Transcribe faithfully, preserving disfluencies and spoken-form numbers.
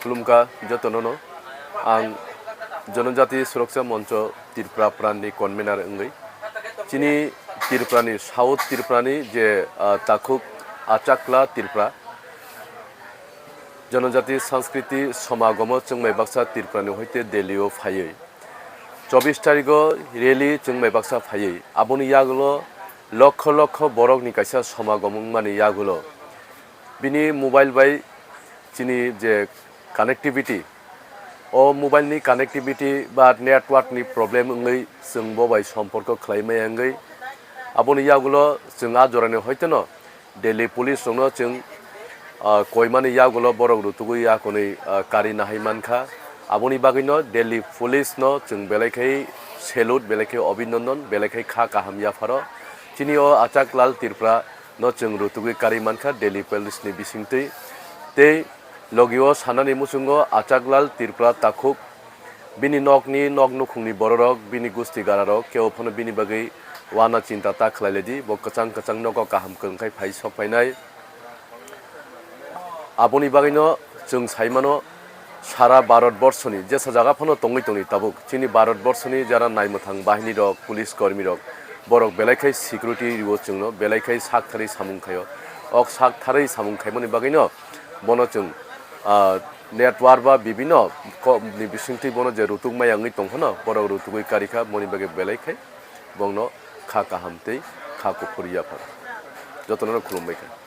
Khulumkha jotono no. Ang Janajati Suraksha Moncho Tripura Pran ni convener wngwi chini Tripura ni, South Tripura ni je, ah, takhuk Achakla Tripura Janajati Sanskriti Somagomo chwngmai baksa Tripura ni hoite Delhi o phaiwi chobbish tarikh o rally chwngmai baksa phaiwi, aboni yagulo lokho lokho borok ni kaisa somagom wngmani yagulo bini mobile bai chini je connectivity, o mobile ni connectivity ba network ni problem wngwi chwng bo bai somporko khlai maya wngwi, aboni yagulo chwng a jora ni hoite no Delhi police rokno chwng, ah, koimani yagulo borok rutugwi ya hwnwi, ah, kari nahai mankha. Aboni bagwino Delhi police no chwng belai khai salute, belai khai abhinandan, belai khai kha kaham yapharo. Chini o Achaklal Tripura no chwng rutugwi kari mankha Delhi police ni bisingtwi. Tei logi o sanani muchungo Achaklal Tripura takhuk bini nokni, nok nukhungni bororok, bini gusti gararok, kebo phano bini bagwi uana chinta ta khlai lai di, bo kwchang kwchang nogo kaham kwrwng khai phai sok phainai. Aboni bagwino chwng sai mano, sara Bharat borso ni jesa jaga phano tongwi tongni tabuk, chini Bharat borso ni jara naimwthang bahini rok, police kormi rok, borok belai khai security rio chwngno, belai khai sak tharwi samung khaio. Ok sak tharwi samung khaimani bagwino bono chwng, ah, network ba bibino ko-, ni bisingtwi bono je rutuk maya wngwi tong phano, borok rutugwi kari kha, boni bagwi belai khai bongno kha kaham tei kha kuphur yaphar. Jotono khulumbai kha.